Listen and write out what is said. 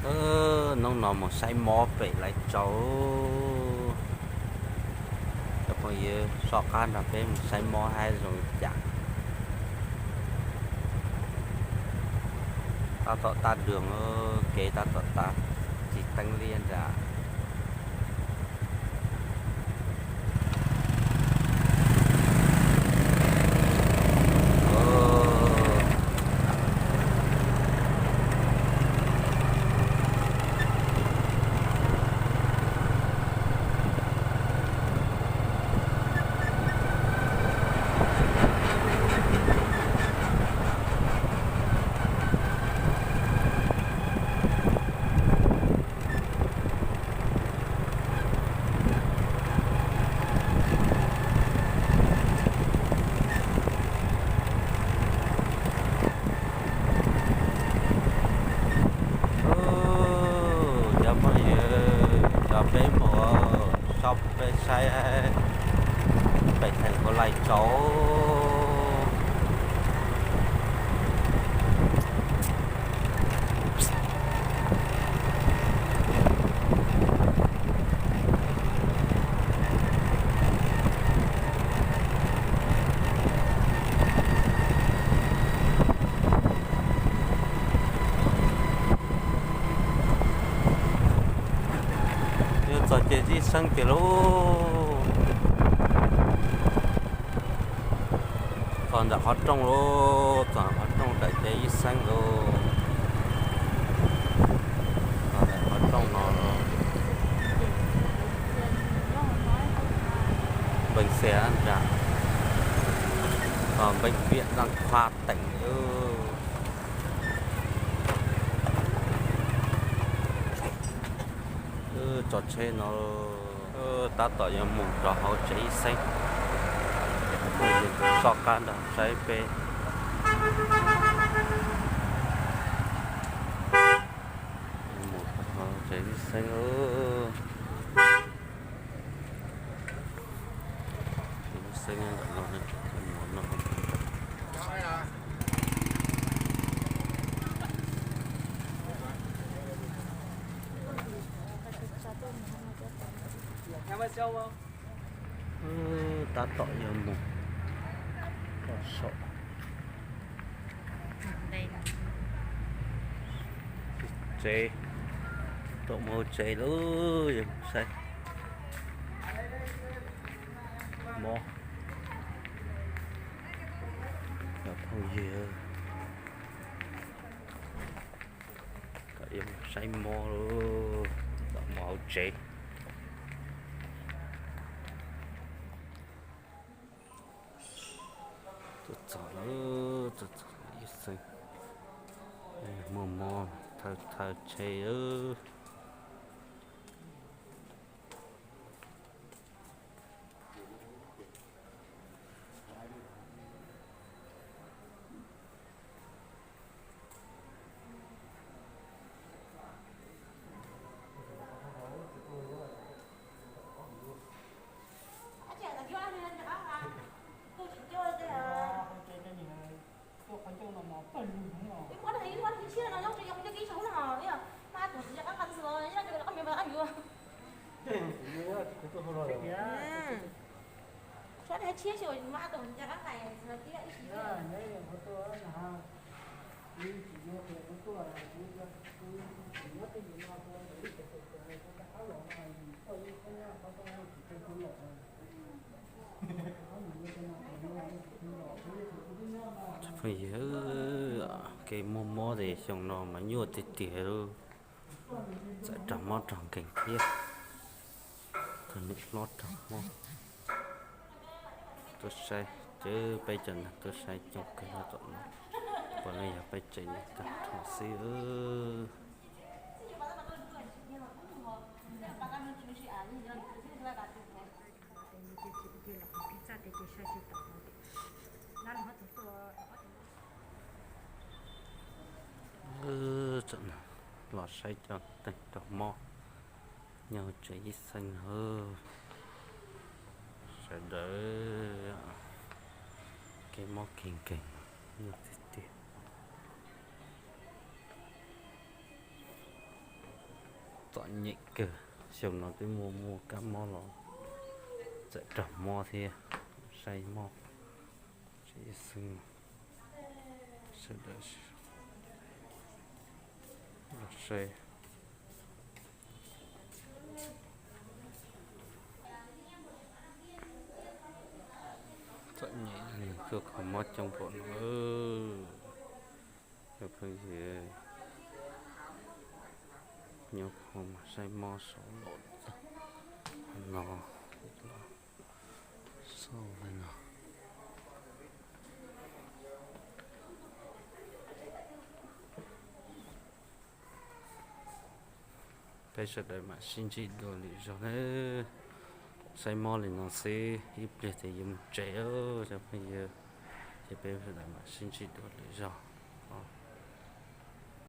Hnub no mus saib mob pem Lais Tsau. Cov phooj ywg, soj qab nrog peb mus saib mob haib zoo li cas. Tab tom tag, kev tab tom tag, tsis teeb liab ntag. Cov phooj ywg, cov peb mus, coj peb saib pem theem Lais Tsau. Yuav txog ces ib xeeb tiag lauj. Txog ntawm qhov rooj lauj, txog qhov rooj ntawm ces ib xeeb lauj. Txog ntawm qhov rooj no los npeej xe nrad, npeej piam daj qha teem. Tso tsheb no, tab tom yuav mus rau hauv tsev ib xeeb. Soj qab nrog saib peb mus rau hauv tsev ib xeeb. Ib xeeb ntawm no, mus no. Tab tom yuav mus rau saum tsev, tom mus tsev lauj, yog saib mob. Cov phooj ywg, kom yuav mus saib mob lauj, tom mus hauv tsev. Tuaj txog lawm, tuaj txog ib xeeb, muaj mob, thawj thawj tsheb. Phooj ywg, kev muaj mob ces xyoo no mas nyuaj tiag tiag lauj. Txawm raug mob raug nkeeg thiab, tus niam hlob raug mob. Tuaj saib, ces peb cov neeg tuaj saib coob kawg nyob tom no, puav leej yog peb tsev neeg tag nrho xwb. Los saib cov neeg raug mob nyob tsev ib xeeb na. Sawv daws, kev mob kev nkeeg nyuaj tiag tiag. Txom nyem kawg, xyoo no twb muaj muaj kab mob los txawm raug mob thiab. Saib mob xwb, sawv daws los saib. Txom nyem, tuaj kho mob coob pom no. Cov phooj ywg, nyob qhov mas saib mob saud los tag no, xauj li no. Peb sawv daws mam sib ntsib dua lwm zaug nawb. Saib mob li no xwb, ib pliag ces yuav mus tsev os cov phooj ywg. Ces peb sawv daws mam sib ntsib dua lwm zaug.